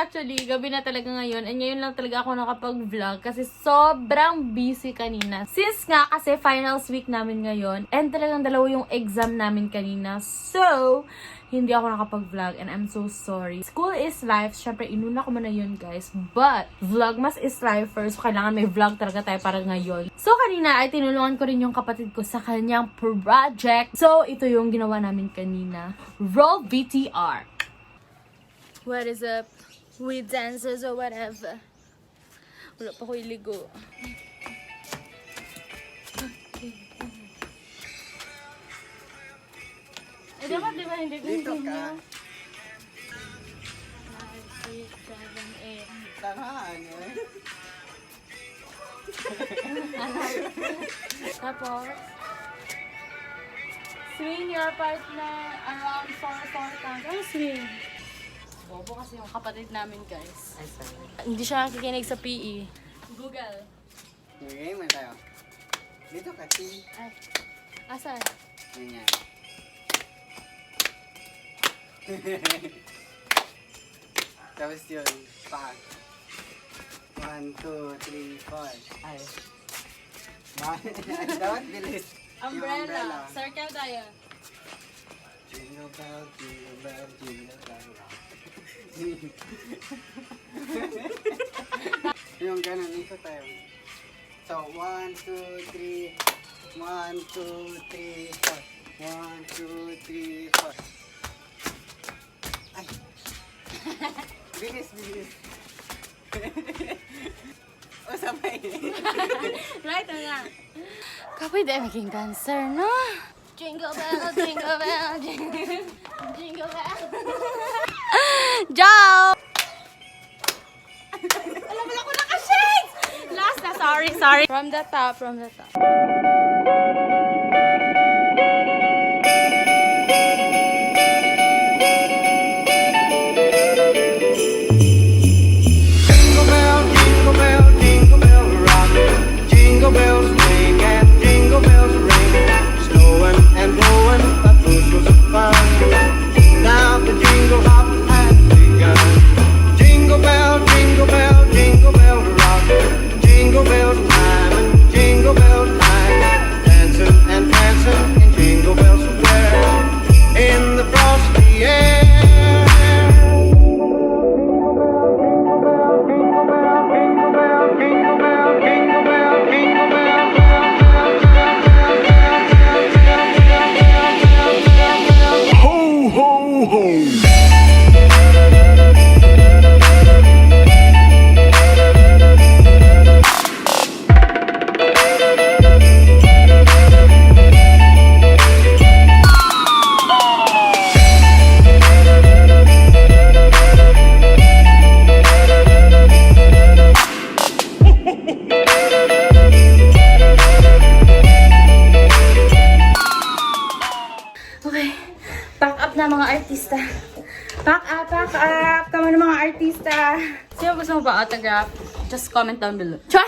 Actually, gabi na talaga ngayon. And ngayon lang talaga ako nakapag-vlog kasi sobrang busy kanina. Since nga kasi finals week namin ngayon and talagang dalawa yung exam namin kanina. So, hindi ako nakapag-vlog and I'm so sorry. School is life. Syempre, inuna ko muna yun, guys. But, Vlogmas is life first. So, kailangan may vlog talaga tayo para ngayon. So, kanina ay tinulungan ko rin yung kapatid ko sa kanyang project. So, ito yung ginawa namin kanina. Roll VTR. What is up? We dancers or whatever. Wala pa ko iligo. Eh, dapat di ba hindi Dito ka. 5, 6, 7, 8. Tama, ano eh. Tapos, swing your partner around four, four times. Ano swing? Bobo kasi yung kapatid namin, guys. Ay, sorry. Hindi siya nakikinig sa PE. Google. Mag-game man tayo. Dito ka, Chi. Ay, asan? Ganyan. Tapos yun, pa. 1, 2, 3, 4. Ay. Dapat bilis. Yung Umbrella. Circle tayo. Jingle bell, jingle bell, jingle bell rock. Yung ganun, ikot tayo. So, 1, 2, 3, 1, 2, 3, 4. 1, 2, 3, 4. Ay! Bilis, bilis. O, sabay. Right na nga. Kapoy dahil maging dancer, no? Jingle bell, jingle bell, jingle, jingle bell. Ciao! Alam mo na ako naka-shades! Last na, sorry, sorry. From the top, from the top. Jingle bell, jingle bell, jingle bell rock. Jingle bells ring and jingle bells ring. Snowing and blowing up bushels of fun. Now the jingle hop has begun. Jingle bell, jingle bell rock. Jingle bell time and jingle bell time. Dancing and prancing in Jingle Bell Square. In the frosty air. Ho, ho, ho! Okay. Pack up na mga artista. Pack up, pack up. Tama na mga artista. Sino gusto mo pa autograph? Just comment down below. Char!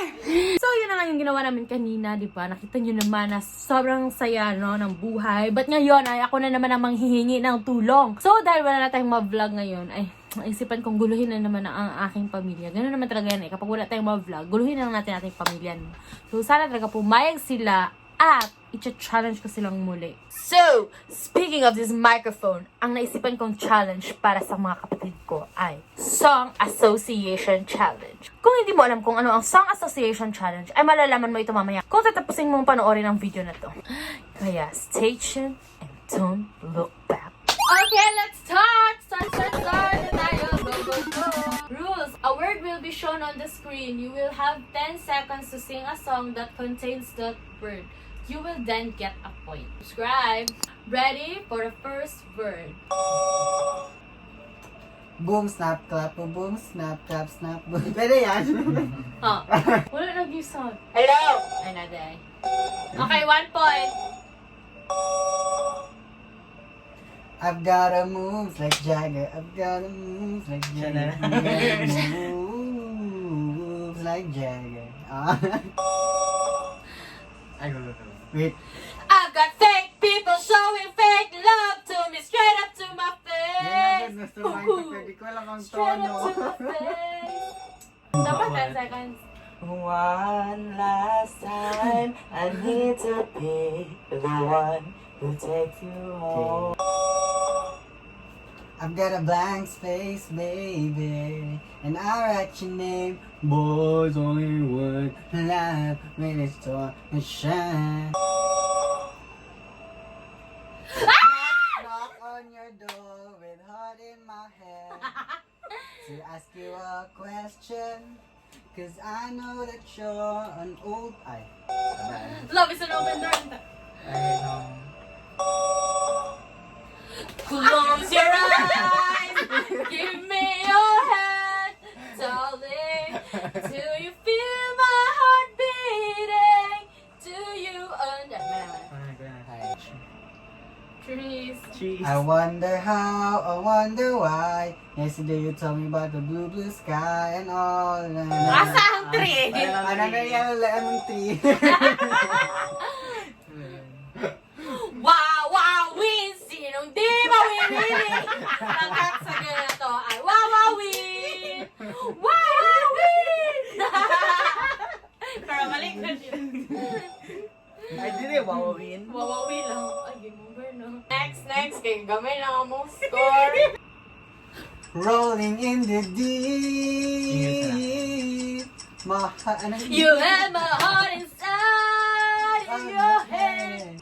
So, yun na nga yung ginawa namin kanina, di ba? Nakita nyo naman na sobrang saya, no, ng buhay. But ngayon, ay ako na naman ang manghihingi ng tulong. So, dahil wala na tayong ma-vlog ngayon, ay, naisipan kong guluhin na naman ang aking pamilya. Ganun naman talaga yan eh. Kapag wala tayong ma-vlog, guluhin na lang natin ating pamilya. No? So, sana talaga pumayag sila at i-challenge ko silang muli. So, speaking of this microphone, ang naisipan kong challenge para sa mga kapatid ko ay Song Association Challenge. Kung hindi mo alam kung ano ang Song Association Challenge, ay malalaman mo ito mamaya kung tatapusin mong panoorin ang video na to. Kaya, stay tuned and don't look back. Okay, let's start! Start, start, start na tayo! Go, go, go! Rules! A word will be shown on the screen. You will have 10 seconds to sing a song that contains that word. You will then get a point. Subscribe! Ready for the first word. Boom, snap, clap, boom, snap, clap, snap, boom. Pwede yan. Ha? Wala nag sound. Hello! Ay, nada ay. Okay, 1 point. I've gotta move like Jagger. I've gotta move like Jagger. Moves like Jagger. Ah. Ay, go, go, go. Wait. I've got fake people showing fake love to me straight up to my face. Nasa mind ko, pwede ko lang ang Straight tono. up to my face. Dapat 10 seconds. One last time, I need to be the one who takes you home. I've got a blank space, baby, and I write your name. Boys only one life when it's time to shine. Knock, knock on your door with heart in my hand to ask you a question. 'Cause I know that you're an old. Ay. Love is an open door. Ay, no. Close your eyes, give me your hand, darling. Do you feel my heart beating? Do you under Ay. Trees. Cheese. I wonder how, I wonder why. Yesterday you told me about the blue, blue sky and all. Asa ang tree? Ano na yung lemon tree? Wawawin! Sinong di mawinili? Pagkat sa ganito ay wawawin! Wawawin! Pero mali ka din. Ay, dili, wawawin. Wawawin lang. Ay, game over, no? Next, next. Kay gamay lang ang mong score. Rolling in the deep. My heart, ano You have my heart inside in your head.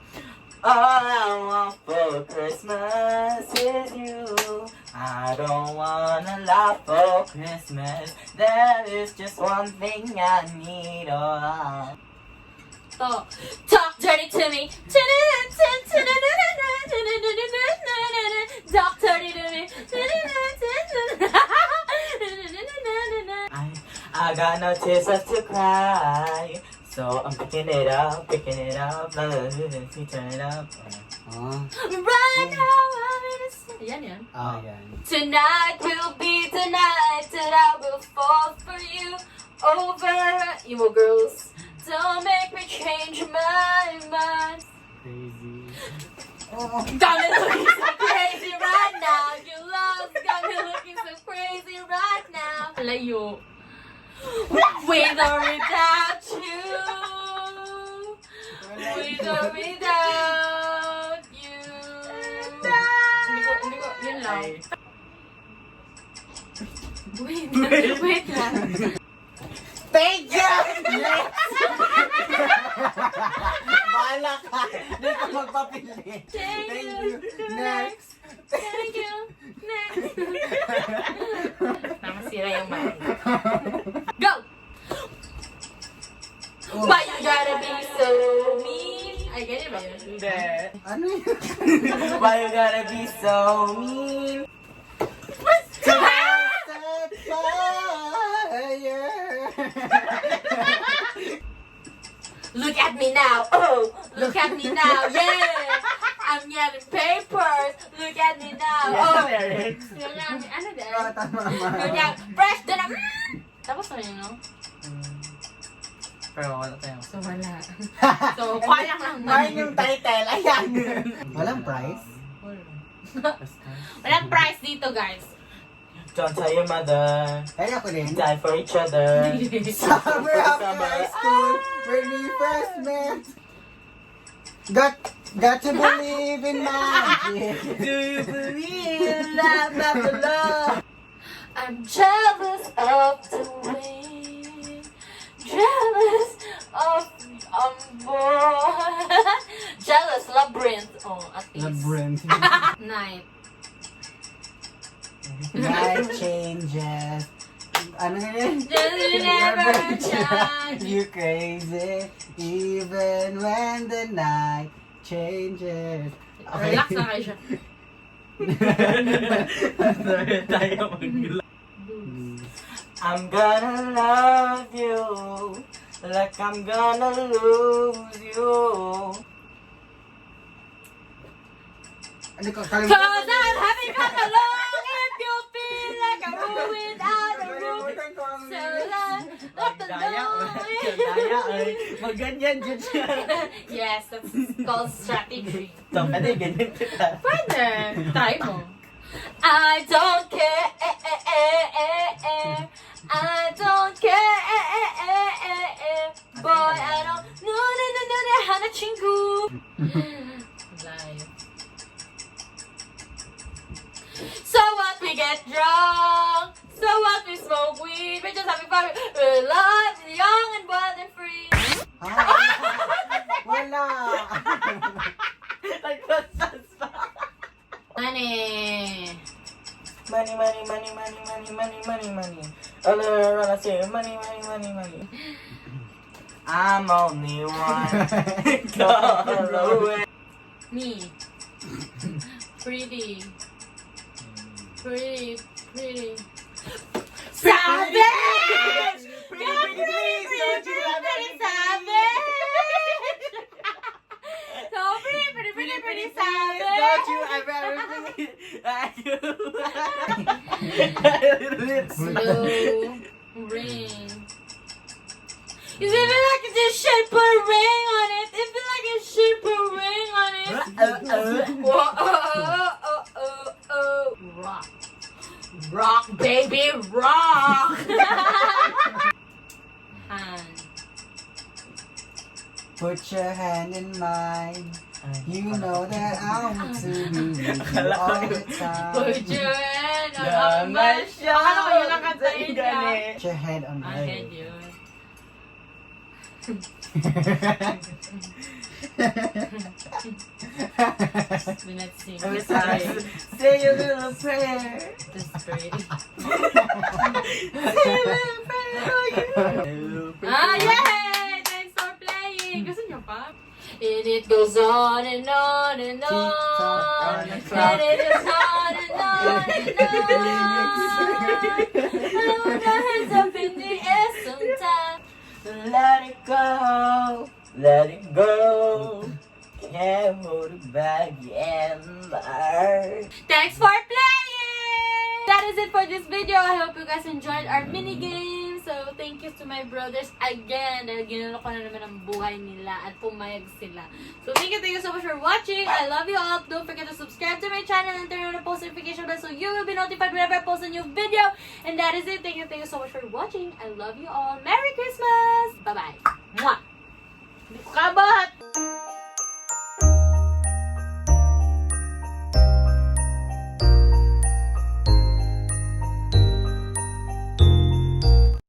All I want for Christmas is you. I don't want a lot for Christmas. There is just one thing I need. Oh, I To. Talk dirty to me. Talk dirty to me. I got no tears left to cry. So I'm picking it up, picking it up. La, la, la, la, la, turn it up. Ah, Right now, I'm in a Yan yan. oh, yan. Tonight will be the night that I will fall for you over emo girls. Don't make me change my mind. Crazy. Oh, Got me looking so crazy right now. Your love's got me looking so crazy right now. Layo. With or without you. With or without you. Hindi ko, yun lang. Wait, wait lang. Thank you! Next! Bahala ka. Hindi ka magpapili. Thank Thank you. you. Next. Thank you. Next. Namasira yung mic. Go! Why you gotta be so mean? Ay, ganyan ba yun? Hindi. Ano yun? Why you gotta be so mean? Set fire! Look at me now. Oh, look at me now. Yeah. I'm getting papers. Look at me now. Oh. Lyrics. Yun lang. Ano din? Ah, tama ma. Yun lang. Fresh din na. Tapos na yun, no? Pero wala tayo. So, wala. So, kuha lang Mine yung title. Ayan. Walang price? Walang price dito, guys. Don't tell your mother. Ay, ako din. Die for each other. Summer after high school, when we first met. Got to believe in magic. Do you believe love after love? I'm jealous of the wind, jealous of boy, jealous labyrinth. Oh, at least. Labyrinth. Night. Night changes. Ano yun? Just never change. You crazy, even when the night changes. Okay. Relax na kayo siya. Sorry tayo mag I'm gonna love you like I'm gonna lose you. Ano ko? Kalimutan 'Cause I'm having fun alone if you feel like a room without a roof. Kalimutan ko ang So long, up the Daya, door. daya, ay. Maganyan dyan siya. Yes, that's called strategy. So, pwede ganyan kita. Pwede. Try mo. I don't care. I don't care. Boy, I don't. No, 하나 친구. Live. So what, we get drunk? So what, we smoke weed? We're just having fun. We're alive, young and wild and free. Ha? Wala! Nagpasas pa. Money. Money, money, money, money, money, money, money, money. All around I say money, money, money, money. I'm only one call away. Me. Pretty. Pretty, pretty. Savage! Pretty, You're pretty, please, don't you pretty, have pretty any savage! So pretty, pretty, pretty, pretty savage! Don't you ever ever be Slow ring. You see, if you like this shit, put a ring on it. If you like this shit, put a ring on it. Whoa, oh. Rock. Rock, baby, rock. Hand. Put your hand in mine. You know that I want to be with you all the time. Put your hand on my shoulder. Akala ko yun ang kantahin niya. Put your head on Ah, mine. head yun. Do not sing. Say a little prayer. Desperate. Say a little prayer for you. Ah, yay! Thanks for playing! Gusto niyo pa? And it goes on and on and on. on the And it goes on and on and on. Hold your hands up in the air sometime. Let it go, let it go. Can't hold it back anymore. Thanks for playing! That is it for this video. I hope you guys enjoyed our mini game. So, thank you to my brothers again dahil ginulo ko na naman ang buhay nila at pumayag sila. So, thank you so much for watching. I love you all. Don't forget to subscribe to my channel and turn on the post notification bell so you will be notified whenever I post a new video. And that is it. Thank you so much for watching. I love you all. Merry Christmas! Bye-bye. Mwah! Hindi ko kabot!